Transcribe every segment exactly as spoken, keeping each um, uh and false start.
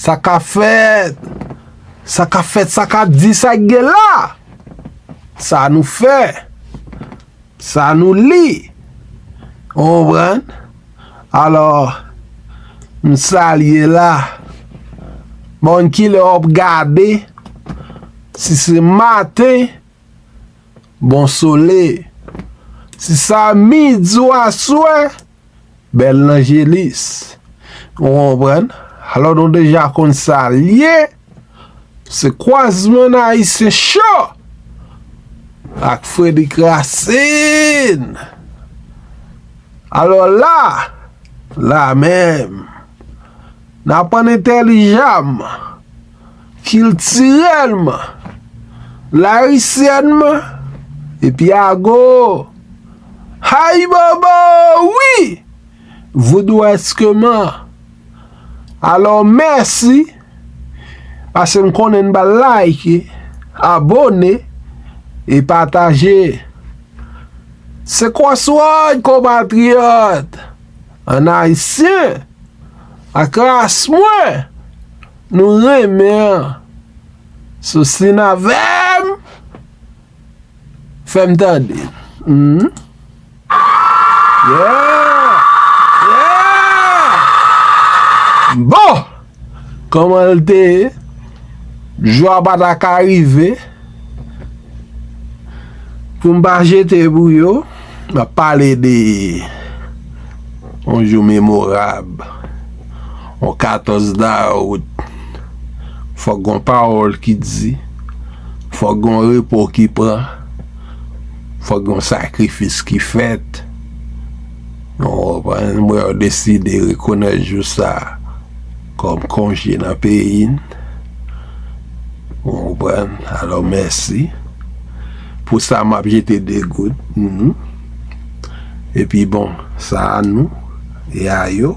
Sa k ap fèt? Sa k ap fèt? Sa k ap di? Sa k gen la? Sa nou fè? Sa nou li? Ou konprann? Alò, m salye la. Bon, kilè w ap gade? Si se maten, bon solèy. Si sa midi ou aswè, bèl lanjelis. Ou konprann? Alò, nou deja konn sa l ye. Se kwazman Ayisyen Cho ak Frederick Racine. Alò la, la menm, n aprann entèlijanman, kiltirèlman, layisyènman, epi ago, hay bobo, wi! Voudouèskman. Alò, mèsi, paske m konnen n pral like, abòne e pataje. Se Crossword, konpatriyòt, an ayisyen, ak ras mwen, nou renmen an. Sou sin avè m, fè m tande. Hmm. Yeah! Yeah! Bon! Kòman l te ye? Jou a pa ta ka rive pou m pa jete pou yo. M ap pale de yon jou memorab, yon katòz dawout. Fòk gon pawòl ki di, fòk gon repo ki pran, fòk gon sakrifis ki fèt. Ou konprann? Mwen, yo deside rekonèt jou sa a kòm konje nan peyi n. Ou konprann? Alò, mèsi. Pou sa, m ap jete de gout. Mhm. Epi, bon, sa a nou, e a yo.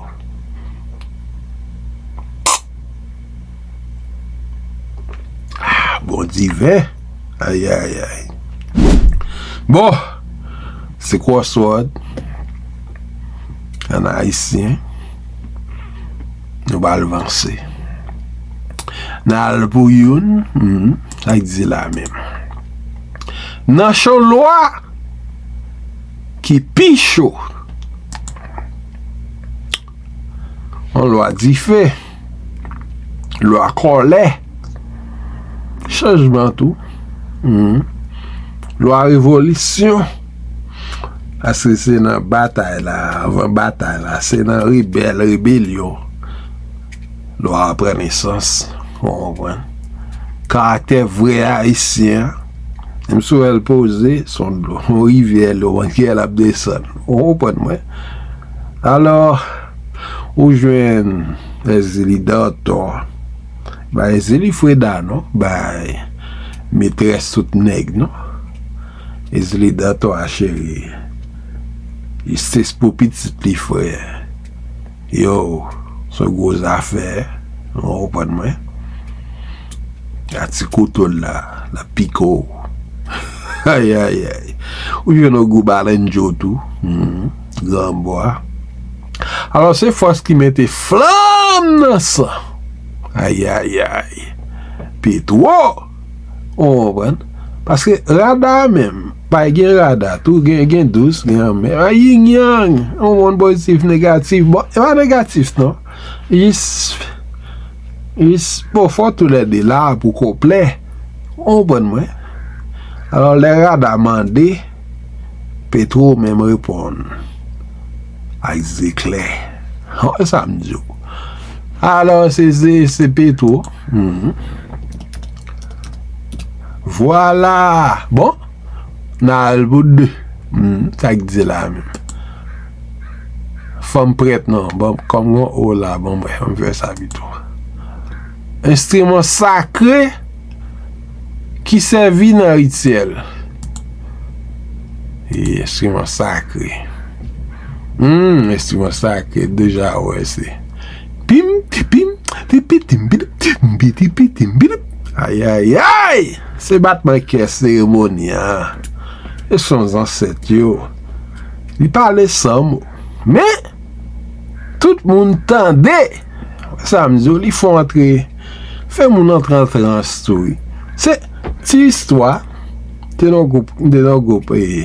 Ah, bon diven. Ay, ay, ay. Bon, se Crossword an ayisyen. Nou pral vanse. N al pou youn. Hmm, sa k di la menm? Nan cho lwa ki pi cho. Yon lwa dife, lwa kòlè, chanjman tou. Hmm. Lwa revolisyon. Paske se nan batay la, anvan batay la, se nan rebèl, rebelyon, lwa a pran nesans. Ou konprann? Karaktè vrè ayisyen an, menm si w wè l poze, se yon dlo, yon rivyè dlo, yon rivyè l ap desann. Ou konprann mwen? Alò, ou jwenn Èzili Dantò. Bay Èzili Freda non, bay metrès tout nèg non. Èzili Dantò a cheri. Jistis pou pitit li, frè. Yo, se gwo zafè, ou konprann mwen? A ti kouto l la, l ap pike w. Ay, ay, ay. Ou jwenn yon gwo balendjo tou. Hmm, gran bwa. Alò, se fòs ki mete flanm nan san. Ay, ay, ay. Petwo. Ou konprann? Paske rada menm, pa gen rada, tou gen, gen dous, gen anmè. A yin yang, yon moun pozitif, negatif. Bon, e pa negatif, non. Jis, jis, bon, fò toulède la pou konplè. Ou konprann mwen? Alò, lè rada mande, Petwo menm reponn ak zeklè. Wè sa m di w. Alò, se, se, se Petwo. Mhm. Vwala. Bon, n al pou de. Hmm, sa k di la menm? Fanm prèt non. Bon, kòm gon o la, bon, brèf, m fè sa pito. Enstriman sakre ki sèvi nan rityèl. E, enstriman sakre. Hmm, enstriman sakre, deja wè se pim, ti pim, ti pitim, piti, piti, pitim, piti. Ay, ay, ay! Se batman kè seremoni an. E se yon zansèt yo. Li pale san mo. Men, tout moun tande. Sa m di w, li fè w antre, fè moun antre an trans tou, wi. Se ti istwa, te nan gwoup, te nan gwoup, e,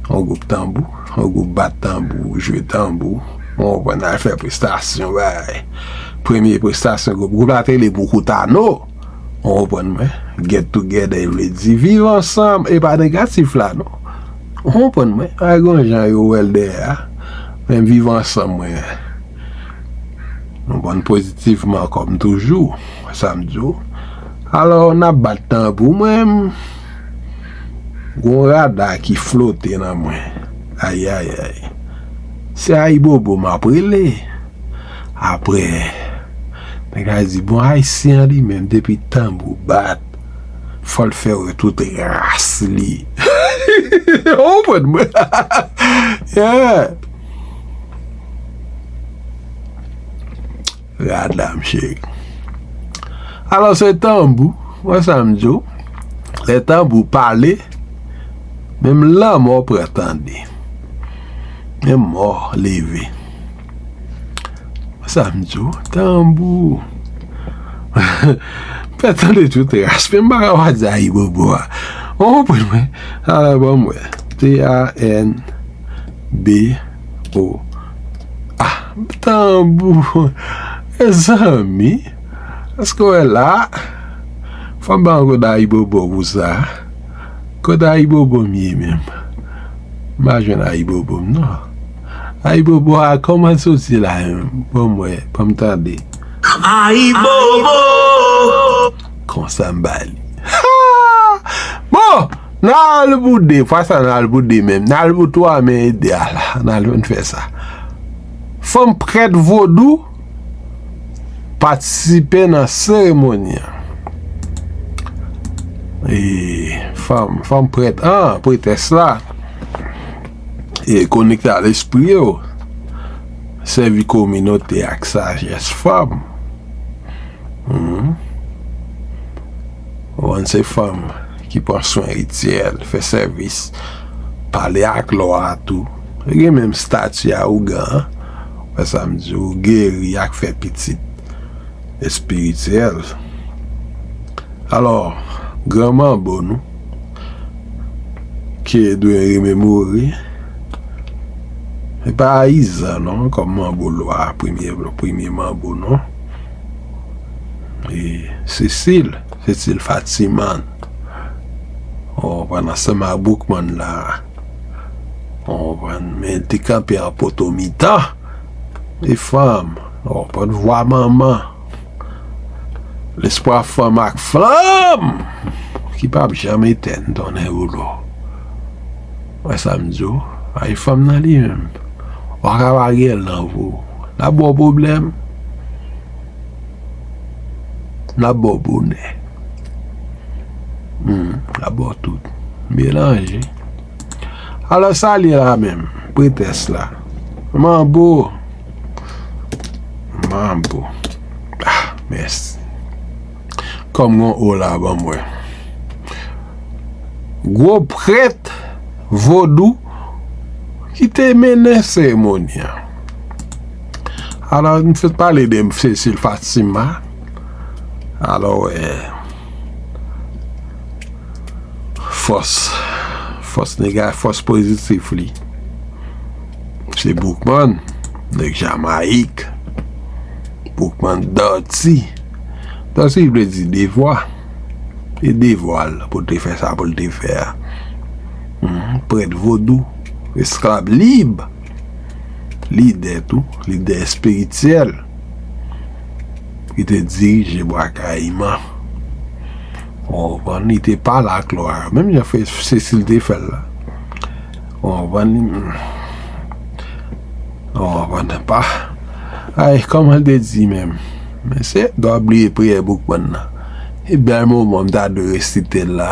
yon gwoup tanbou, yon gwoup bat tanbou, jwe tanbou, w konprann, al fè prestasyon, bay. Premye prestasyon gwoup, gwoup la te rele Boukoutano, w konprann mwen, get together, e vle di viv ansanm, e pa negatif la, non. W konprann mwen, a gon jan yo wè l dèyè a, men viv ansanm mwen. Nou konn pozitivman kòm toujou, sa m di w. Alò, n ap bat tanbou, mwen, gon rada ki flote nan mwen. Ayayay. Se Ayibobo m ap rele. Apre, nèg la di, bon, Ayisyen an li menm, depi tanbou bat, fò l fè wè tout ras li. Ou konprann mwen? Yeah. Rada, m cheri. Alò, se tanbou. Wè sa m di w? Lè tanbou pale, menm lanmò pran tande. Menm mò leve. Wè sa m di w? Tanbou. Fè tande tout ras. Men m pa ka pa di Ayibobo a. Ou konprann mwen? Alò, ban m wè. T A N B O. Ah, tanbou. Mezanmi. Èske w wè la? Fò m ba w kote Ayibobo pou sa. Kote Ayibobo m ye menm? M pa jwenn Ayibobo m, non. Ayibobo a, kòman l soti la menm? Ban m wè, ban m tande. Ayibobo! Konsa m ba li. Ha! Bon, n al pou de, fwa sa n al pou de menm. N al pou twa, men ede a la. N al vin fè sa. Fanm prèt vodou patisipe nan seremoni an. E fanm, fanm prèt an, prètès la, e konekte a lespri yo, sèvi kominote ak sajès fanm. Mhm. Ou konn se fanm ki pran swen rityèl, fè sèvis, pale ak lwa a tou. Li gen menm estati a ougan an. Wè sa m di w, geri ak fè pitit espirityèl. Alò, gran manbo nou, ke dwe rememore, e pa Ayizan non, kòm manbo lwa, premye, premye manbo non. E Sesil, Sesil Fatiman. Ou konprann, ansanm ak Boukman la. Ou konprann, men te kanpe an poto mitan. E fanm, ou konprann, vwa manman. Lespwa fanm ak flanm ki p ap janm etèn, tonnè woulo. Wè sa m di w, ay fanm nan li menm. Ou pa ka pa gen l nan vi w. L ap ba w pwoblèm. L ap ba w bonè. Hmm, l ap ba w tout. Melanje. Alò, sa li la menm, prètès la. Manbo. Manbo. Ah, mèsi. Kòm gon o la, ban m wè. Gwo prèt vodou ki te mennen seremoni an. Alò, m sot pale de Sesil Fatima. Alò, wè. Fòs, fòs nega, fòs pozitif li. Se Boukman, nèg Jamayik. Boukman Dòti. Dòti vle di devwa. E devwa l pou l te fè sa pou l te fè a. Mhm, prèt vodou, esklav lib, lidè tou, lidè espirityèl. Ki te dirije Bwa Kayiman. Ou konprann, li te pale ak lwa a. Menm jan Sesil te fè l la. Ou konprann, li, ou konprann pa. Ay, kòman l te di menm? Men se, dwa bliye priyè Boukman nan. E bèl moman m ta dwe resite l la.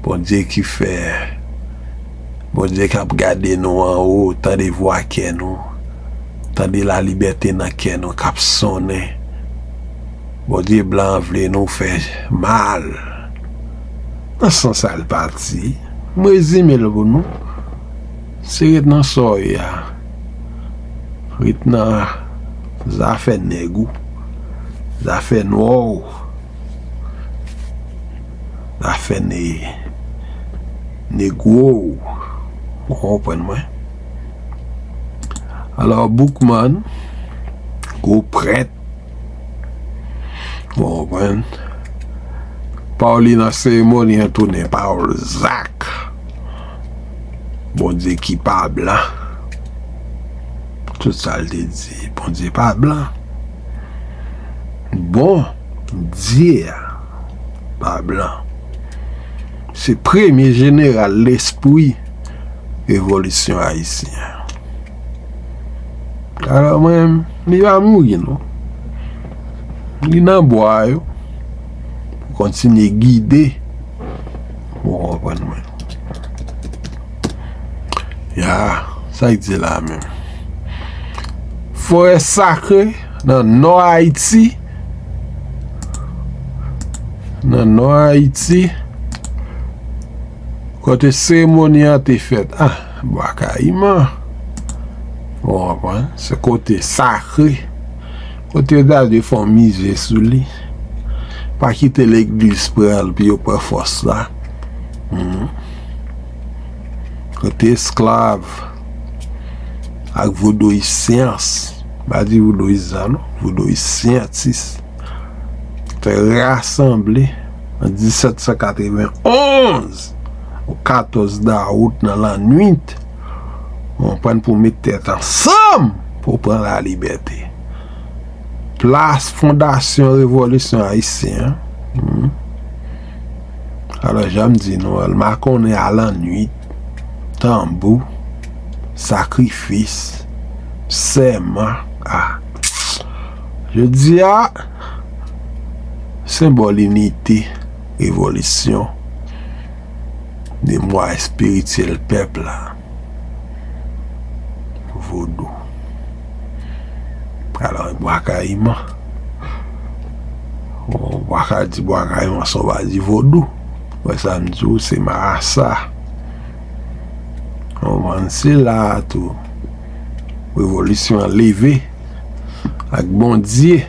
Bondye ki fè, Bondye k ap gade nou anwo, tande vwa kè nou, tande lalibète nan kè nou k ap sonnen. Bondye blan an vle nou fè mal. Nan sans sa l pati, m rezime l pou nou. Se ret nan sa w ye a. Ret nan Zafè nèg ou. Zafè nwa w. Zafè ne, negwo w. Ou konprann mwen? Alò, Boukman, gwo prèt, ou konprann? Pawòl li nan seremoni an tounen pawòl Zak. Bondye ki pa blan. Tout sa l te di, Bondye pa blan. Bondye a pa blan. Se premye jeneral lespri revolisyon ayisyen an. Alò, mwen, li pa mouri, non. Li nan bwa yo pou kontinye gide. Ou konprann mwen? Ya, sa k di la menm? Forè sakre nan nò Ayiti. Nan nò Ayiti. Kote seremoni an te fèt. Ah, Bwa Kayiman. Ou konprann? Se kote sakre. Kote yo ta dwe fè yon mize sou li. Pa kite legliz pran l pou yo pran fòs la. Mhm. Kote esklav ak vodouyis syans. Pa di vodouyis sa non. Vodouyis syantis. Te rasanble an disèt san katrevenn onz, o katòz dawout nan lannwit, ou konprann, pou met tèt ansanm pou pran lalibète. Plas fondasyon revolisyon ayisyen an. Hmm. Alò, jan m di nou, l makonnen a lannwit, tanbou, sakrifis, sèman. Ah. Jodi a, senbòl inite, revolisyon, memwa espirityèl pèp la. Vodou. Alò, Bwa Kayiman. Bon, Bwa Ka-, di Bwa Kayiman san w pa di vodou. Wè sa m di w, se marasa. Konprann, se la a tou revolisyon an leve ak Bondye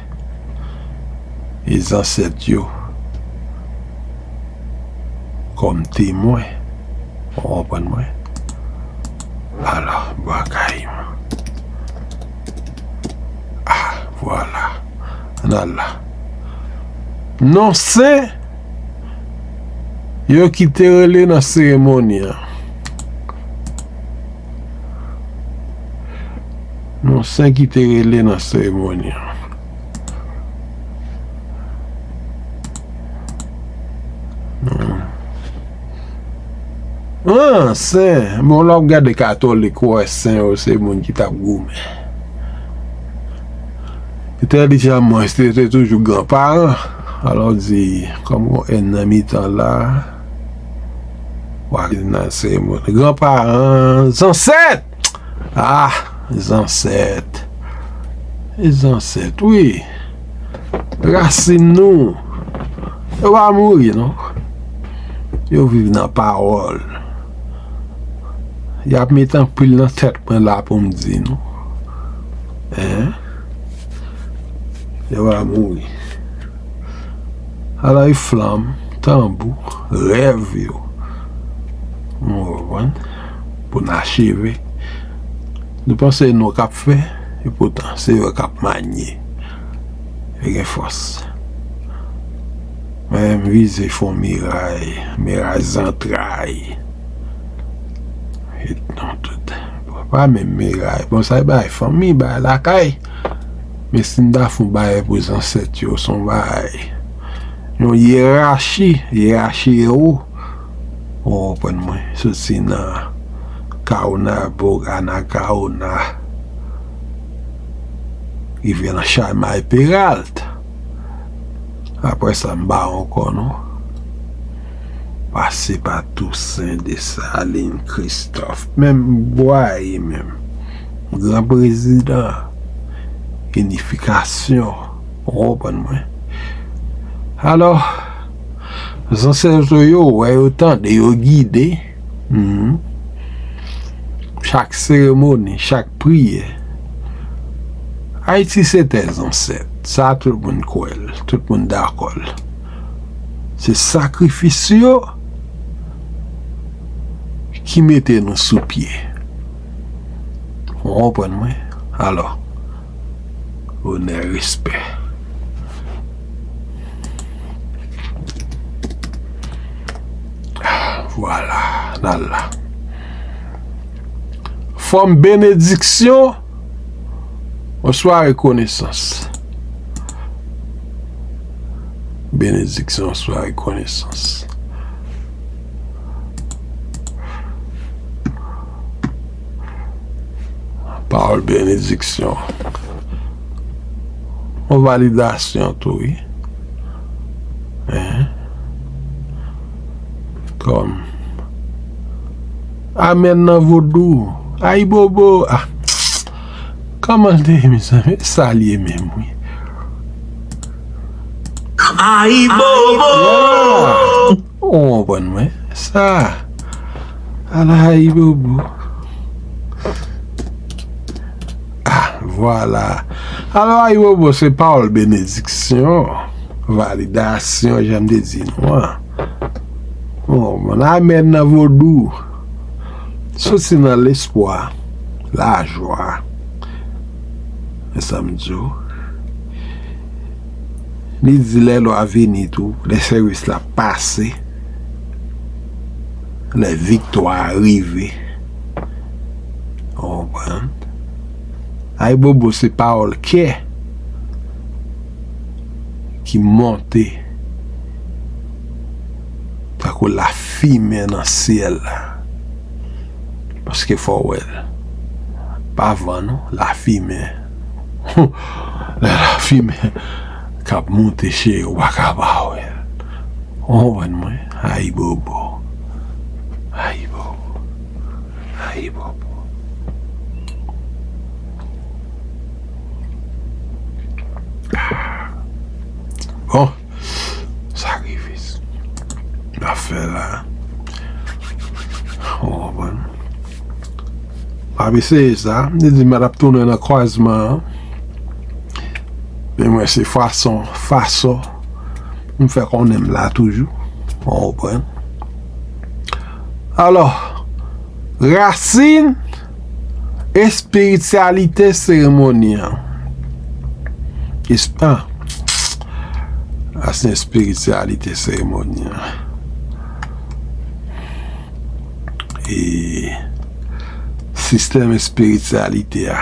e zansèt yo kòm temwen. Ou konprann mwen? Alò, Bwa Kayiman. Ah, vwala. Ann al la. Non sen yo ki te rele nan seremoni an. Non sen ki te rele nan seremoni an. Hmm. Ah, sen. Bon, lè w ap gade katolik, ou wè sen yo, se moun ki t ap goumen. Entèlijanman, se te toujou granparan. Alò, w di, kòm gon èn nan mitan la, w a nan seremoni. Granparan, zansèt! Ah, zansèt. E zansèt, wi. Rasin nou. Yo pa mouri, non. Yo viv nan pawòl. Y ap met anpil nan tèt mwen la pou m di nou. Hein? Yo pa mouri. Alò, e flanm, tanbou, rèv yo. Nou konprann? Pou n acheve. Nou panse nou k ap fè, epoutan, se yo k ap manye. Yo gen fòs. Mwen, m vize fon miray, miray zantray. E non, tout. Pa menm miray. Bon, sa e bagay fanmi, bagay lakay. Men si m ta fè yon bagay pou zansèt yo, se yon bagay. Yon yerachi, yerachi ewo. Ou konprann mwen? Soti nan Kaonabog, Anakaona, rive nan Chamay Peralt. Apre sa, m ba w ankò, non. Pase pa Tousen, Desalin, Kristòf, menm Bwaye menm. Gran prezidan, inifikasyon, ou konprann mwen. Alò, zansèt yo, wè yo, tande yo, gide. Mhm. Chak seremoni, chak priyè, Ayiti se tè zansèt. Sa tout moun kwè l, tout moun dakò l. Se sakrifis yo ki mete nou sou pye. Ou konprann mwen? Alò, onè, respè. Vwala, n al la. Fòm benediksyon oswa rekonesans. Benediksyon oswa rekonesans. Pawòl benediksyon. Yon validasyon tou, wi. Hein? Kòm. Amèn nan vodou. Ayibobo. Ah. Kòman l te ye, mezanmi? Sa l ye menm, wi. Ayibobo! Yeah. Ou konprann mwen? Sa. Ala ayibobo. Ah, vwala. Alò, ayibobo se pawòl benediksyon, validasyon, jan m te di nou an. Bon, bon, amèn nan vodou. Soti nan lespwa, lajwa. Men sa m di w. Li di lè lwa vini tou, lè sèvis la pase, lè viktwa a rive. Ou konprann? Ayibobo se pawòl kè ki monte tankou lafimen nan syèl la. Paske fò w wè l. Pa van non, lafimen. Lè lafimen k ap monte, cheri, ou pa ka pa wè l. Ou konprann mwen? Ayibobo. Ayibobo. Ayibobo. Bon, sakrifis. N ap fè la. Ou konprann? M ap eseye sa. M te di m t ap tounen nan kwazman an. Men mwen se fason, fason m fè konnen m la toujou. Ou konprann? Alò, rasin espirityalite seremoni an. Esp-, ah, rasin espirityalite seremoni an. E sistèm espirityalite a,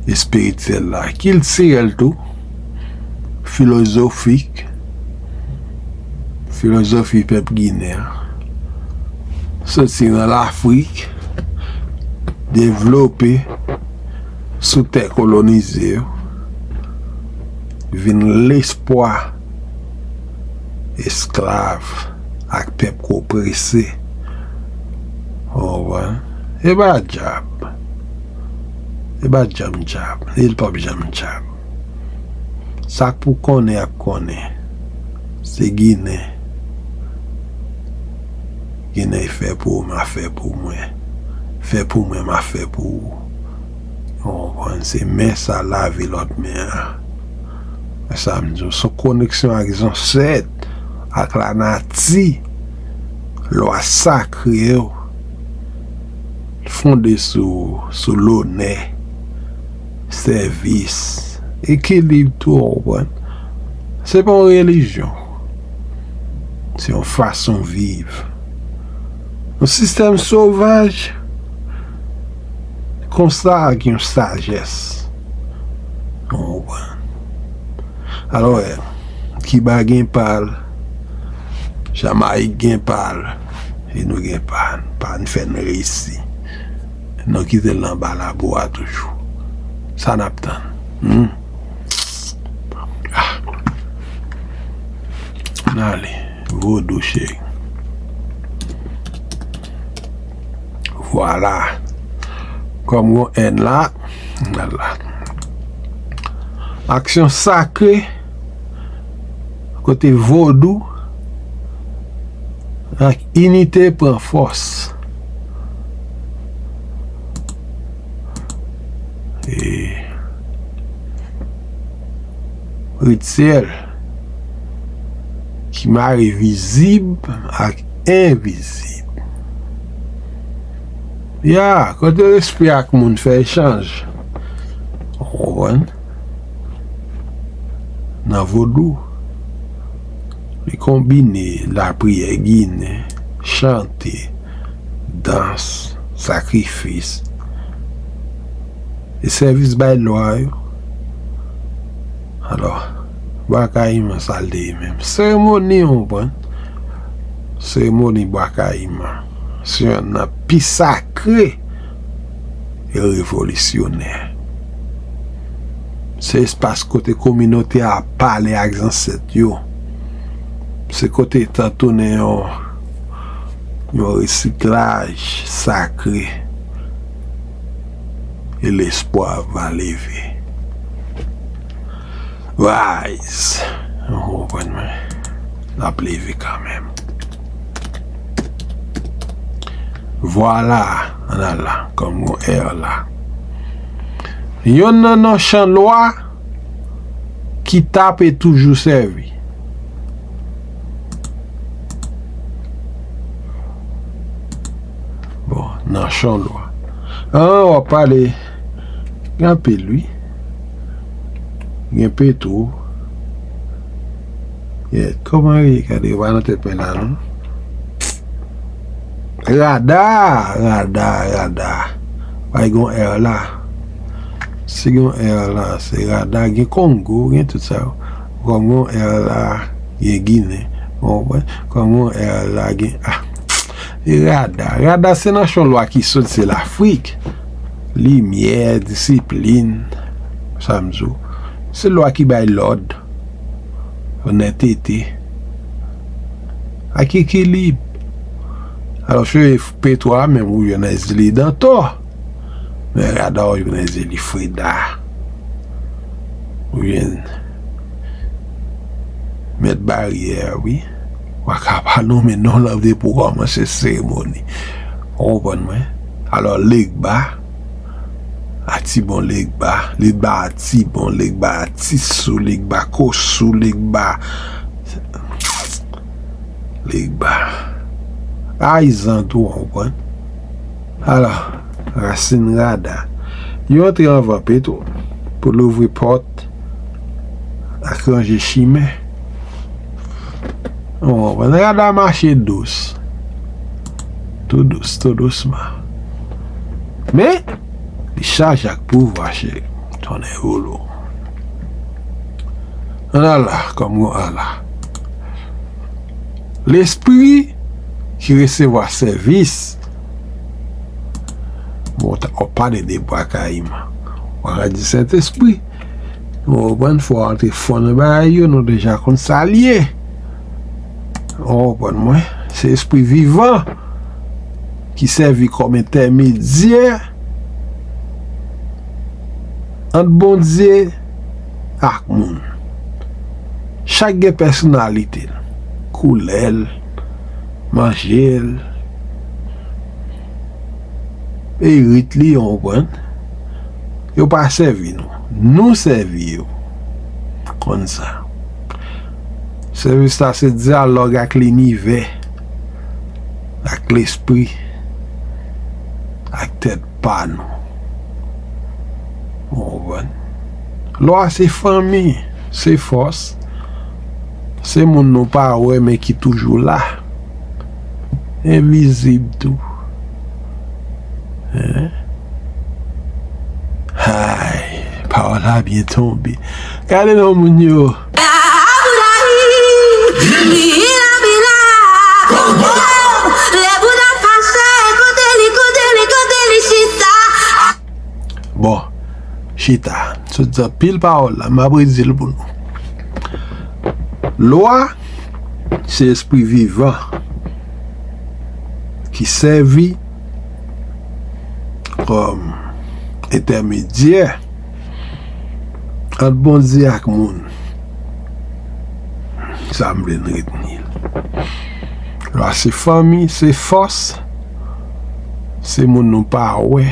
espirityèl la, kiltirèl tou, filozofik, filozofi pèp ginen an, soti nan Lafrik, devlope sou tè kolonize yo, vin lespwa esklav ak pèp k oprese. Ou konprann? E pa djab. E pa djab djab. E l p ap janm djab. Sa k pou konnen ap konnen. Se Ginen. Ginen fè pou ou, m a fè pou mwen. Fè pou mwen, m a fè pou ou. Ou konprann? Se men sa lave lòt men an. Men sa m di w, se yon koneksyon ak zansèt, ak lanati, lwa sakre yo, fonde sou, sou lonè, sèvis, ekilib tou, ou konprann? Se pa yon relijyon. Se yon fason viv. Yon sistèm sovaj, konsa ak yon sajès. Ou konprann? Alò, wè, Kiba gen pa l, Jamayik gen pa l, e nou gen pa n, pa n fè n reyisi. Nou kite l nan ba labou a toujou. Sa n ap tann? Hmm? Ah. N ale, vodou cheri. Vwala. Kòm gon N la, n al la. Aksyon sakre, kote vodou ak inite pran fòs. E espirityèl ki mare vizib ak envizib. Ya, kote lespri ak moun fè echanj. Ou konprann? Nan vodou, li konbine lapriyè ginen, chante, dans, sakrifis, e sèvis bay lwa yo. Alò, Bwa Kayiman sa l te ye menm. Seremoni, ou konprann? Seremoni Bwa Kayiman se yonn nan pi sakre e revolisyonè. Se espas kote kominote a ap pale ak zansèt yo. Se kote tan tounen yon, yon resiklaj sakre e lespwa va leve. Rise. Ou konprann mwen? L ap leve kanmenm. Vwala, ann al la, kòm gon ère la. Yonn nan nan chan lwa ki t ape toujou sèvi. Bon, nan chan lwa. An, w ap pale. Gen anpil, wi. Gen Petwo. Yèt, kòman li ye? Gade, yo pa nan tèt mwen la, non. Rada, rada, rada. Pa gen yon ère la. Si gen yon ère la, se rada, gen Kongo, gen tout sa yo. Kòm gen yon ère la, gen Ginen. Ou konprann? Kòm gen yon ère la, gen, ah, e rada. Rada se nan chan lwa ki sot, se Lafrik. Limyè, disiplin, sa m di w. Se lwa ki bay lòd, onètete, ak ekilib. Alòske Petwo a menm ou jwenn nan Ezili Dantò. Men rada ou jwenn nan Ezili Freda. Ou jwenn Mèt Baryè, wi. W a ka pa nonmen non l depi w kòmanse seremoni. Ou konprann mwen? Alò, Legba, Atibon Legba, Legba Atibon, Legba Atisou, Legba Kosou, Legba, Legba Ayizan tou, ou konprann? Alò, rasin rada. Yo antre anvan Petwo pou louvri pòt ak ranje chimen. Ou konprann? Rada mache dous. Tou dous, tou dousman. Men, li chaje ak pouvwa, cheri. Tonnè wolo. Ann al la, kòm gon al la. Lespri ki resevwa sèvis. Bon, w ap pale de Bwa Kayiman. W a di Sentespri. Ou konprann, fò w antre fon nan bagay yo, nou deja konn sa l ye. Ou konprann mwen? Se espri vivan ki sèvi kòm entèmedyè ant Bondye ak moun. Chak gen pèsonalite l, koulè l, manje l, e rit li, ou konprann? Yo pa sèvi nou. Nou sèvi yo. Konn sa. Sèvis la se dyalòg ak linivè, ak lespri, ak tèt pa nou. Ou konprann? Lwa se fanmi, se fòs, se moun nou pa wè men ki toujou la. Envizib tou. Hein? Hay, pawòl la byen tonbe. Gade non moun yo. Bon, chita. Sot di anpil pawòl la, m ap redi l pou nou. Lwa se espri vivan ki sèvi kòm entèmedyè ant Bondye ak moun. Sa m vle n retni l. Lwa se fanmi, se fòs, se moun nou pa wè,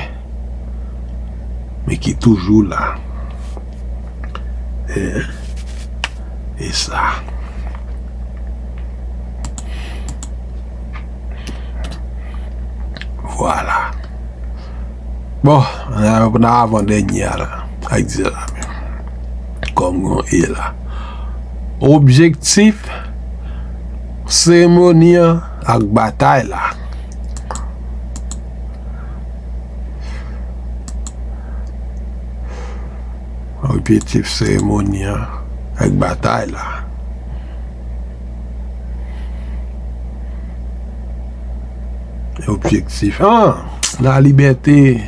men ki toujou la. Eh. E sa. Vwala. Bon, nan, nan avan dènye a la, ak di la menm. Kòm yon e la. Objektif seremoni an ak batay la. Objektif seremoni an ak batay la. Objektif. Ah, la libète.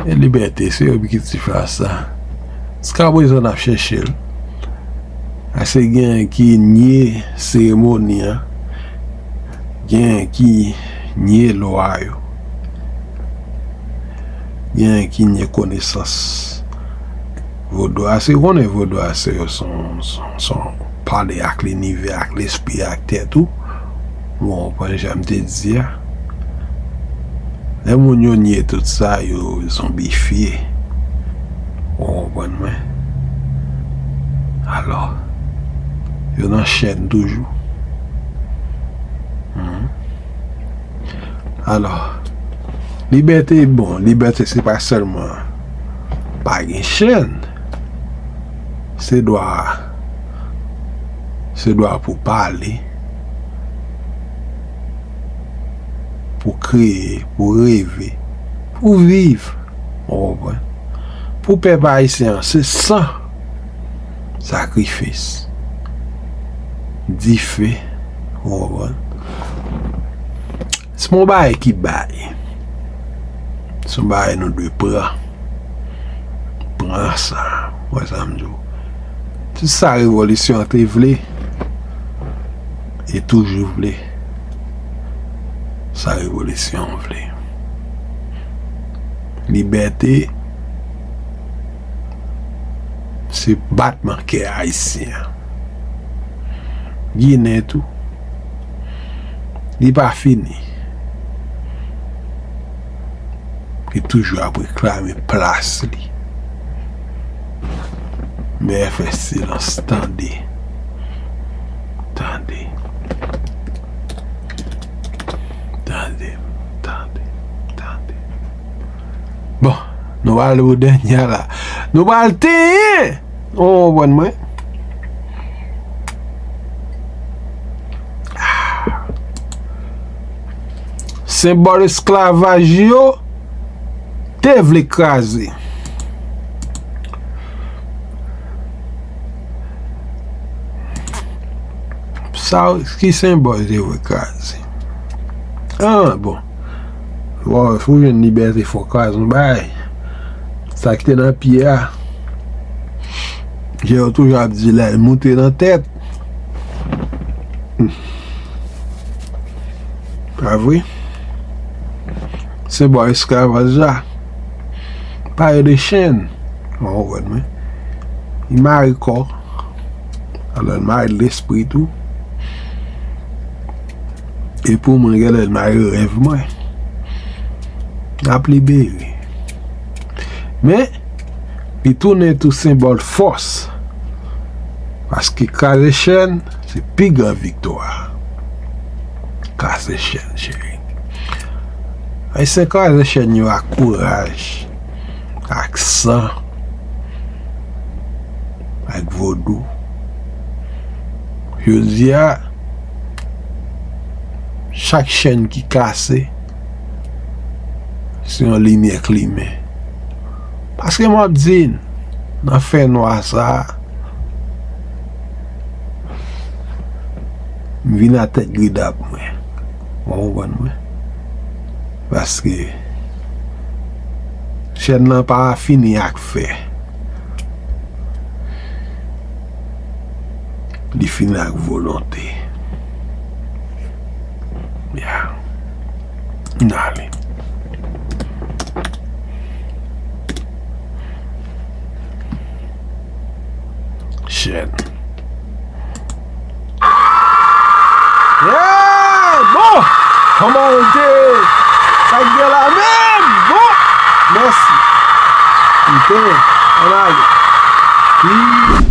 E libète, se objektif la sa. Jiskaprezan n ap chèche l. Ase gen ki nye seremoni an, gen ki nye lwa yo, gen ki nye konesans vodou a. Se konnen vodou a se yo son, son, son pale ak linivè, ak lespri, ak tèt ou. Ou konprann jan m te di a? Lè moun yo nye tout sa, yo zonbifye. Ou konprann mwen? Alò, yo nan chèn toujou. Mhm. Alò, libète, bon, libète se pa sèlman pa gen chèn. Se dwa, se dwa pou pale, pou kreye, pou reve, pou viv. Ou konprann? Pou pèp ayisyen an, se san, sakrifis, dife, ou konprann? Se pa yon bagay ki bay. Se yon bagay nou dwe pran. Pran sa. Wè sa m di w. Tout sa revolisyon an te vle, e toujou vle. Sa revolisyon an vle. Libète, se batman kè ayisyen an. Ginen tou. Li pa fini. Li toujou ap reklame plas li. Men fè silans, tande. Tande. Tande, tande, tande. Bon, nou pral o dènye la. Nou pral tenyen. Ou konprann mwen? Senbòl esklavaj yo te vle kraze. Sa, ki senbòl te vle kraze? Ah, bon. Bon, fò w jwenn libète, fò w kraze yon bagay. Sa ki te nan pye a. Jan yo toujou ap di, lè l moute nan tèt. Hmm. Pa vre? Senbòl esklavaj la. Pale de chèn. Ou konprann mwen? Li mare kò. Alò, l mare lespri tou. E pou mwen, genlè l mare rèv mwen. N ap libere. Men, li tounen tou senbòl fòs. Paske kraze chèn, se pi gran viktwa. Kraze chèn, cheri. Ayisyen kraze chèn yo ak kouraj, ak san, ak vodou. Jodi a, chak chèn ki kase, se yon limyè k limen. Paske m ap di n, nan fènwa sa a, m vin atè gridap mwen. Ou konprann mwen? Paske chèn nan pa fini ak fè. Li fini ak volonte. Ya. N ale. Chèn. Yeah! Bon! Kòman w te? Sa k gen la menm? Bon! Mèsi. Ok. Ann ale. Peace.